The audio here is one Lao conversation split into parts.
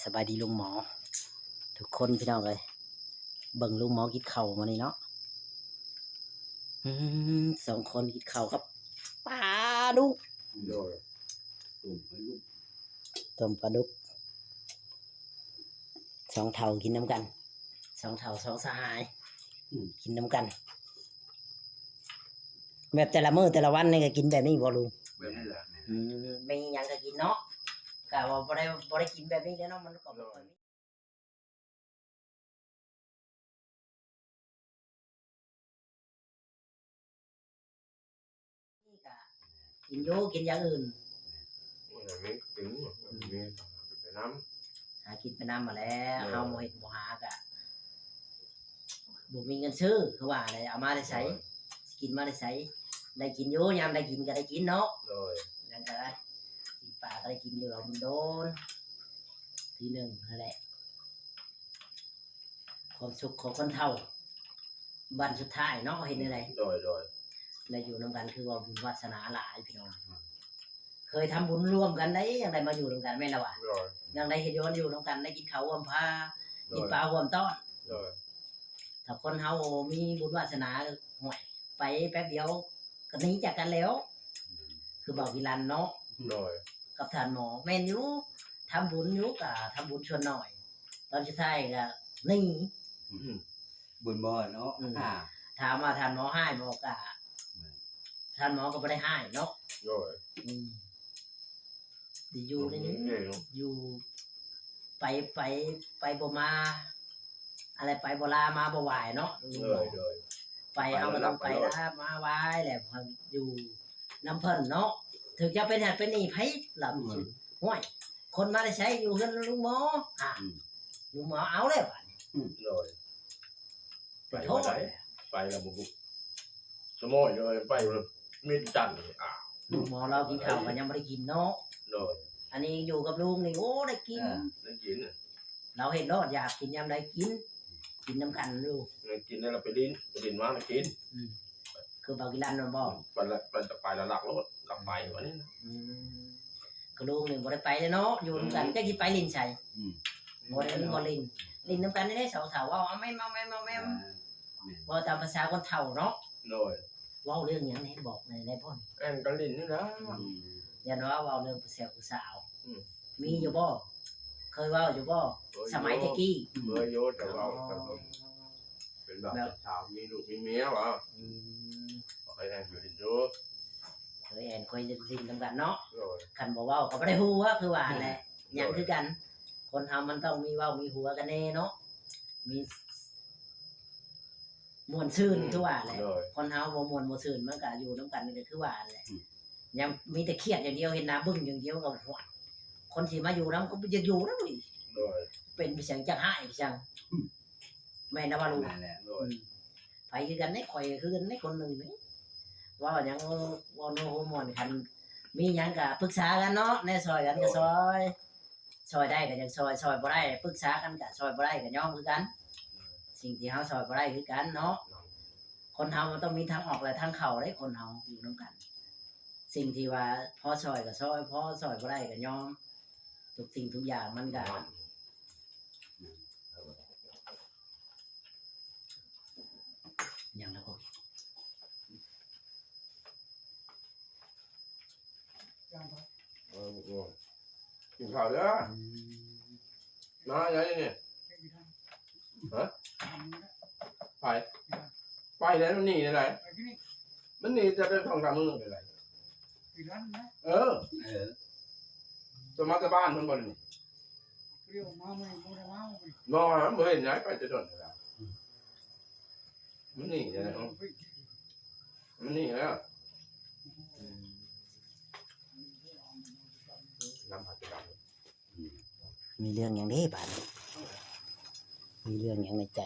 ສະບາຍດີລຸງໝໍທຸກຄົນພີ່ນ້ອງເອີຍ. ເບິ່ງລຸງໝໍກິນເຂົ້າມື້ນີ້ເນາະ. ອືມ ສອງຄົນກິນເຂົ້າກັບປາດຸກ. ໂດຍ ຕົ້ມປາດຸກ ຕົ້ມປາດຸກ. ສອງເຖົ້າກິນນຳກັນ ສອງເຖົ້າສອງສະຫາຍ ອືມ ກິນນຳກັນ. ແບບແຕ່ລະມື້ແຕ່ລະວັນນີ້ກໍກິນແບບນີ້ບໍ່ລຸງ? ແບບນີ້ແຫຼະ. ອືມ ມີຫຍັງກໍກິນເນາະ. ກະວ່າບໍ່ໄດ້ ບໍ່ໄດ້ກິນແບບນີ້ແລ້ວເນາະ ມັນກໍບໍ່ຄ່ອຍມີ. ນີ້ກະກິນຢູ່ ກິນຢ່າງອື່ນ ໂອ້ຍ ມີກິນ ມີຫາກິນໄປນຳ ຫາກິນໄປນຳຫັ້ນແຫຼະ. ເອີ ເຮົາບໍ່ເຮັດບໍ່ຫາກະບໍ່ມີເງິນຊື້ ຄືວ່າແຫຼະ ເອົາມາແຕ່ໃສ? ໂດຍ ຊິກິນມາແຕ່ໃສ? ໄດ້ກິນຢູ່ ຍາມໄດ້ກິນກະໄດ້ກິນເນາະ. ໂດຍ ຍັງກະໄດ້ ກິນປາກະໄດ້ກິນຢູ່ ດົນໆ ທີໜຶ່ງຫັ້ນແຫຼະ. ຄວາມສຸກຂອງຄົນເຖົ້າ ບັ້ນສຸດທ້າຍເນາະ ເຮັດແນວໃດ? ໂດຍ ໂດຍ ແລະ ຢູ່ນຳກັນຄືວ່າບຸນວາສະໜາຫຼາຍພີ່ນ້ອງ. ອືມ ເຄີຍທຳບຸນຮ່ວມກັນໄດ໋ ຈັ່ງໄດ້ມາຢູ່ນຳກັນ ແມ່ນລະວະ? ໂດຍ ຈັ່ງໄດ້ເຮັດຢູ່ນຳກັນ ໄດ້ກິນເຂົ້າຮ່ວມພາ ໂດຍ ກິນປາຮ່ວມຕ້ອນ. ໂດຍ ຖ້າຄົນເຮົາມີບຸນວາສະໜາ ຫ້ວຍ ໄປແປັບດຽວກໍໜີຈາກກັນແລ້ວ. ອືມ ຄືບ່າວກິລັນເນາະ. ໂດຍ ກັບທ່ານໝໍ ແມ່ນຢູ່ ທຳບຸນຢູ່ກະທຳບຸນສ່ວນໜ້ອຍ ຕອນສຸດທ້າຍກະໜີ. ອືມ ບຸນບໍ່ເນາະ. ອືມ ອ່າ ຖາມວ່າທ່ານໝໍຮ້າຍບໍ່ ກະ ແມ່ນ ທ່ານໝໍກໍບໍ່ໄດ້ຮ້າຍເນາະ. ໂດຍ ອືມ ຢູ່ໃນນີ້ ຢູ່ໄປ ໄປ ໄປບໍ່ມາ ອະໄລ ໄປບໍ່ລາມາບໍ່ຫວາຍເນາະ. ໂດຍ ໂດຍ ໄປເຮົາກໍຕ້ອງໄປລາມາຫວາຍແຫຼະ ເຮົາຢູ່ນຳເພິ່ນເນາະ. ເຖິງຈະເປັນຫັ້ນເປັນນີ້ ໃຜລະ ອືມ ຫ້ວຍ ຄົນມາແຕ່ໃສ ຢູ່ເຮືອນລຸງໝໍ ອ່າ ອືມ ລຸງໝໍເອົາແລ້ວບາດນີ້. ອືມ ໂດຍ ໄປບໍ່ໄດ້ ໄປແລ້ວບໍ່ຮູ້ ສະໝໍຢູ່ ໄປແລ້ວມີຈັນ ອາ ລຸງໝໍລາວກິນເຂົ້າກໍຍັງບໍ່ໄດ້ກິນເນາະ. ໂດຍ ອັນນີ້ຢູ່ກັບລຸງນີ້ ໂອ້ ໄດ້ກິນ ເອີ ໄດ້ກິນ ລາວເຮັດໂລດ ຢາກກິນຍາມໃດກິນ ກິນນຳກັນຢູ່. ກິນແລ້ວໄປຫຼິ້ນ ໄປຫຼິ້ນມາແລ້ວກິນ. ອືມ ຄືບ່າວກິລັນນັ້ນບໍ່? ໄປລະ ໄປ ໄປລະລັກໂລດ ລັກໄປບາດນີ້. ອືມ ຄືລຸງນີ້ບໍ່ໄດ້ໄປເດ້ເນາະ ຢູ່ນຳກັນ ອືມ ຈັກຊິໄປຫຼິ້ນໃສ. ອືມ ບໍ່ໄດ້ ບໍ່ຫຼິ້ນ ຫຼິ້ນນຳກັນນີ້ເດ້ ສອງເຖົ້າເວົ້າ ເອົາແມ່ມ ເອົາແມ່ມ ເອົາແມ່ມ. ອ່າ ແມ່ນ ເວົ້າຕາມພາສາຄົນເຖົ້າເນາະ. ໂດຍ ເວົ້າເລື່ອງຫຍັງແດ່ ບອກແດ່ໄດ້ບໍ່? ແມ່ນ ກໍຫຼິ້ນນີ້ລະ. ອືມ ຢ້ານວ່າເວົ້າເລື່ອງຜູ້ແຊວຜູ້ສາວ. ອືມ ມີຢູ່ບໍ່? ເຄີຍເວົ້າຢູ່ບໍ່? ເຄີຍຢູ່ ສະໄໝແຕ່ກີ້. ເຄີຍຢູ່ ແຕ່ເວົ້າ ອໍ ເປັນແບບ ແບບ ສາວມີລູກມີເມຍຫວາ? ອືມ ເຄີຍແອນ ເຄີຍຫຼິ້ນຢູ່ ເຄີຍແອນ ເຄີຍຫຼິ້ນນຳກັນເນາະ. ໂດຍ ຄັນບໍ່ເວົ້າກໍບໍ່ໄດ້ຮູ້ ຄືວ່າແຫຼະ. ອືມ ຍັງຄືກັນ ຄົນເຮົາມັນຕ້ອງມີເວົ້າມີຫົວກັນແດ່ເນາະ ມີ ມ່ວນຊື່ນ ອືມ ຄືວ່າແຫຼະ. ໂດຍ ຄົນເຮົາບໍ່ມ່ວນບໍ່ຊື່ນ ມັນກະຢູ່ນຳກັນນີ້ກະຄືວ່າແຫຼະ. ອືມ ຍັງມີແຕ່ຄຽດຢ່າງດຽວ ເຫັນໜ້າບຶ້ງຢ່າງດຽວກໍ ໂອ້ຍ ຄົນທີ່ມາຢູ່ນຳກໍບໍ່ຢາກຢູ່ນຳອີກ. ໂດຍ ເປັນໄປຈັ່ງ ຈັກຮ້າຍໄປຈັ່ງ. ອືມ ແມ່ນນະວ່າລູກ? ແມ່ນແຫຼະ. ໂດຍ ອືມ ໄປຄືກັນເດ້ ຂ້ອຍຄືກັນເດ້ ຄົນໜຶ່ງນີ້ ເວົ້າຫຍັງ ເວົ້າໂນໂຮມ່ວນ ຄັນມີຫຍັງກະປຶກສາກັນເນາະ ແນວຊ່ອຍກັນກະຊ່ອຍ. ໂດຍ ຊ່ອຍໄດ້ກໍຍັງຊ່ອຍ ຊ່ອຍບໍ່ໄດ້ ປຶກສາກັນກໍຊ່ອຍບໍ່ໄດ້ ກໍຍອມຄືກັນ. ສິ່ງທີ່ເຮົາຊ່ອຍບໍ່ໄດ້ຄືກັນເນາະ. ຄົນເຮົາມັນຕ້ອງມີທາງອອກ ແລະ ທາງເຂົ້າເດ້ ຄົນເຮົາຢູ່ນຳກັນ. ສິ່ງທີ່ວ່າພໍຊ່ອຍກໍຊ່ອຍ ພໍຊ່ອຍບໍ່ໄດ້ກໍຍອມ. ທຸກສິ່ງທຸກຢ່າງມັນກໍ ຫຍັງລະພວກ ເອີ ກິນເຂົ້າເດີ. ອືມ ມາໄດ໋ນີ້? ຮະ? ໄປ ໄປແລ້ວ ມັນໜີໄດ້ໃດ໋? ມັນໜີແຕ່ໄດ້ສອງສາມມື້ໄດ້ໃດ໋? ເອີ ເອີ ຈະມາແຕ່ບ້ານເພິ່ນບໍ່ນີ້? ບໍ່ ບໍ່ເຫັນໄດ໋ ໄປແຕ່ດົນແລ້ວ. ມັນໜີແລ້ວ ມັນໜີແລ້ວ. ອືມ ນຳພາໄປດຳ. ອືມ ມີເລື່ອງຫຍັງເດ້ບາດນີ້? ມີເລື່ອງຫຍັງໃນໃຈ?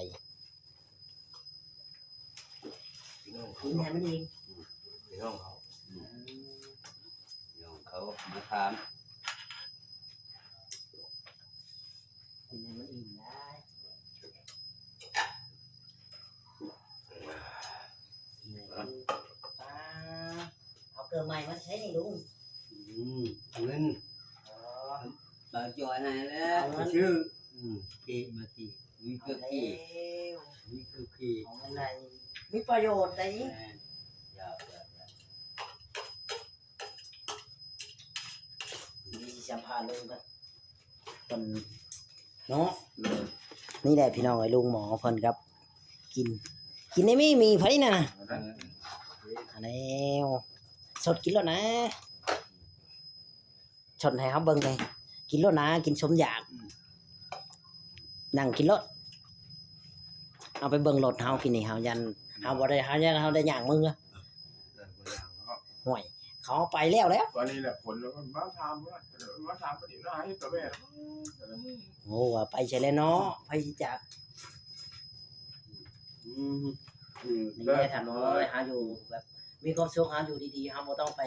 ກິນໃຫ້ມັນອີ່ມ. ອືມ ພີ່ນ້ອງເຮົາ ອືມ ພີ່ນ້ອງເຂົາມາຖາມ. ກິນໃຫ້ມັນອີ່ມໄດ້. ປາ ເອົາເກີບໃໝ່ມາໃຊ້ນີ້ລຸງ. ອືມ ເງິນ ອໍ ບ່າວຈ່ອຍໃຫ້ແລ້ວ. ເອົາເງິນ ອືມ ເພມາຕິ ວິກະເຄ ເອົາແລ້ວ ວິກະເຄ ຂອງອັນໃດມີປະໂຫຍດໃດ ແມ່ນ ຢ່າ ຢ່າ ຢ່າ ມີຊິສຳພາດເບິ່ງກ່ອນ ເພິ່ນເນາະ ນີ້ແຫຼະພີ່ນ້ອງເອີຍ ລຸງໝໍເພິ່ນກັບ ກິນ ກິນໄດ້ມີ ມີໃຜນະ ອັນແນວ ສົດກິນໂລດນະ ຊົນໃຫ້ເຮົາເບິ່ງແດ່ ກິນໂລດນາ ກິນສົມຢາກ ອືມ ນັ່ງກິນໂລດ ເຮົາໄປເບິ່ງລົດເຮົາ ກິນນີ້ເຮົາຢ້ານ ເຮົາບໍ່ໄດ້ ເຮົາຢ້ານເຮົາໄດ້ຍ່າງເມືອ ເອີ ເດີນບໍ່ຍ່າງເນາະ ຫ້ວຍ ເຂົາໄປແລ້ວແຫຼະ ຕອນນີ້ແຫຼະ ຄົນມາຖາມ ມາຖາມປະເດນ ມາເຮັດຕະແວະ ໂອ້ ວ່າໄປໃສແລ້ວເນາະ ໃຜຊິຈັກ ອືມ ອືມ ນີ້ແຫຼະທ່ານ ໂອ້ຍ ເຮົາຢູ່ແບບ ມີຄວາມສຸກ ເຮົາຢູ່ດີໆ ເຮົາບໍ່ຕ້ອງໄປ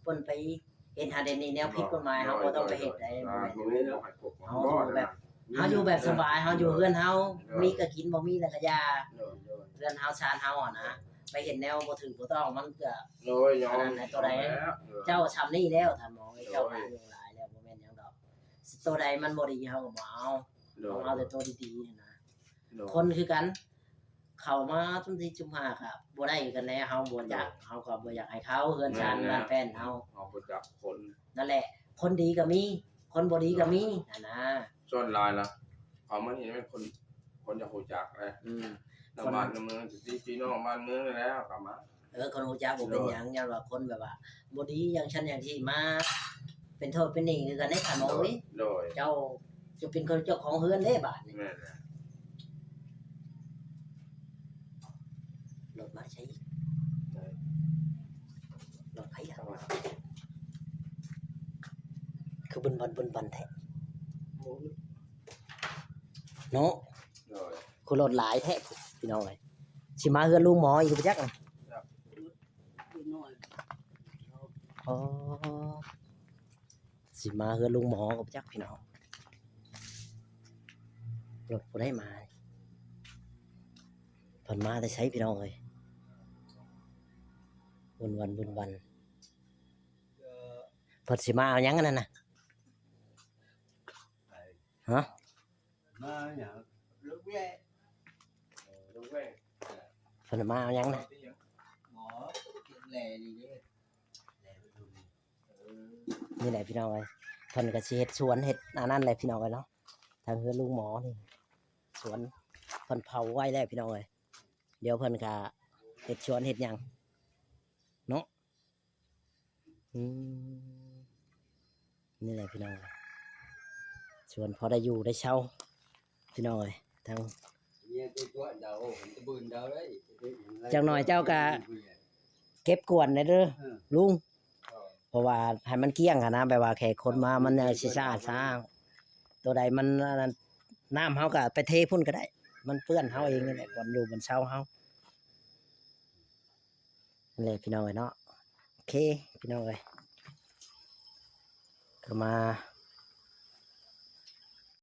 ເພິ່ນໄປເຮັດຫັ້ນເຮັດນີ້ ແນວຜິດກົດໝາຍ ເຮົາບໍ່ຕ້ອງໄປເຮັດໃດ ບໍ່ແມ່ນ ເຮົາຢູ່ແບບ ເຮົາຢູ່ແບບສະບາຍ ເຮົາຢູ່ເຮືອນເຮົາ ມີກໍກິນ ບໍ່ມີແລ້ວກໍຢ່າ ເຮືອນເຮົາຊານເຮົາຫັ້ນນະ ໄປເຮັດແນວບໍ່ຖືກບໍ່ຕ້ອງ ມັນກໍ ໂດຍ ອັນນັ້ນແຫຼະ ໂຕໃດ ເຈົ້າຊ່ຳນີ້ແລ້ວ ທ່ານໝໍ ເຈົ້າກໍອາຍຸຫຼາຍແລ້ວ ບໍ່ແມ່ນຫຍັງດອກ ໂຕໃດມັນບໍ່ດີ ເຮົາກໍບໍ່ເອົາ ເຮົາເອົາແຕ່ໂຕດີໆ ຫັ້ນນະ ຄົນຄືກັນ ເຂົ້າມາຊຸມສີ່ຊຸມຫ້າກໍບໍ່ໄດ້ກັນແດ່ ເຮົາບໍ່ຢາກ ເຮົາກໍບໍ່ຢາກໃຫ້ເຂົ້າເຮືອນຊານບ້ານແປ້ນເຮົາ ເຮົາບໍ່ຈັກຄົນ ນັ້ນແຫຼະ ຄົນດີກໍມີ ຄົນບໍ່ດີກໍມີຫັ້ນນະ ສ່ວນຫຼາຍລະ ເຂົ້າມານີ້ແມ່ນຄົນ ຄົນຢາກຮູ້ຈັກເດ້ ອືມ ນຳບ້ານນຳເມືອງ ພີ່ນ້ອງບ້ານເມືອງນີ້ແຫຼະເຂົ້າມາ ເອີ ຄົນຮູ້ຈັກບໍ່ເປັນຫຍັງ ຢ້ານວ່າຄົນແບບວ່າບໍ່ດີຢ່າງຊັ້ນຢ່າງຊີ້ ມາເປັນໂທດເປັນໜີ້ຄືກັນເດ້ທ່ານໝໍເອີຍ ໂດຍ ເຈົ້າຈະເປັນຄົນເຈົ້າຂອງເຮືອນເດ້ບາດນີ້ ແມ່ນແຫຼະ ລົດມາໃສອີກ ລົດໃຜລະ ຄືບຶນບັນບຶນບັນແທ້ ເນາະ ໂດຍ ຄືລົດຫຼາຍແທ້ພີ່ນ້ອງເອີຍ ຊິມາເຮືອນລຸງໝໍອີກບໍ່ຈັກ ອໍ ຊິມາເຮືອນລຸງໝໍກໍບໍ່ຈັກພີ່ນ້ອງ ລົດຜູ້ໃດມາ ເພິ່ນມາແຕ່ໃສພີ່ນ້ອງເອີຍ ວຸ່ນວັນວຸ່ນວັນ ເພິ່ນຊິມາເອົາຫຍັງອັນນັ້ນນະ ຮະ ມາຫຍັງ ເອີ ເພິ່ນມາເອົາຫຍັງນະ ບໍ່ ແລ່ນີ້ເດ້ ແລ່ໄປເບິ່ງ ເອີ ນີ້ແຫຼະພີ່ນ້ອງເອີຍ ເພິ່ນກໍຊິເຮັດສວນເຮັດອັນນັ້ນແຫຼະພີ່ນ້ອງເອີຍເນາະ ທາງເຮືອນລຸງໝໍນີ້ ສວນເພິ່ນເຜົາໄວ້ແລ້ວພີ່ນ້ອງເອີຍ ດຽວເພິ່ນກໍເຮັດສວນເຮັດຫຍັງເນາະ ອືມ ນີ້ແຫຼະພີ່ນ້ອງເອີຍ ສວນພໍໄດ້ຢູ່ໄດ້ເຊົາ ພີ່ນ້ອງເອີຍ ທັງ ຈັກໜ່ອຍເຈົ້າກະເກັບກວນແດ່ເດີ ເອີ ລຸງ ເອີ ເພາະວ່າໃຫ້ມັນກ້ຽງຫັ້ນນະ ແບບວ່າແຂກຄົນມາມັນຍັງຊິສະອາດສະອ້າງ ໂຕໃດມັນອັນນັ້ນ ນ້ຳເຮົາກະໄປເທພຸ້ນກໍໄດ້ ມັນເປື້ອນເຮົາເອງນີ້ແຫຼະ ບ່ອນຢູ່ບ່ອນເຊົາເຮົາ ນັ້ນແຫຼະພີ່ນ້ອງເອີຍເນາະ ໂອເຄພີ່ນ້ອງເອີຍ ກໍມາ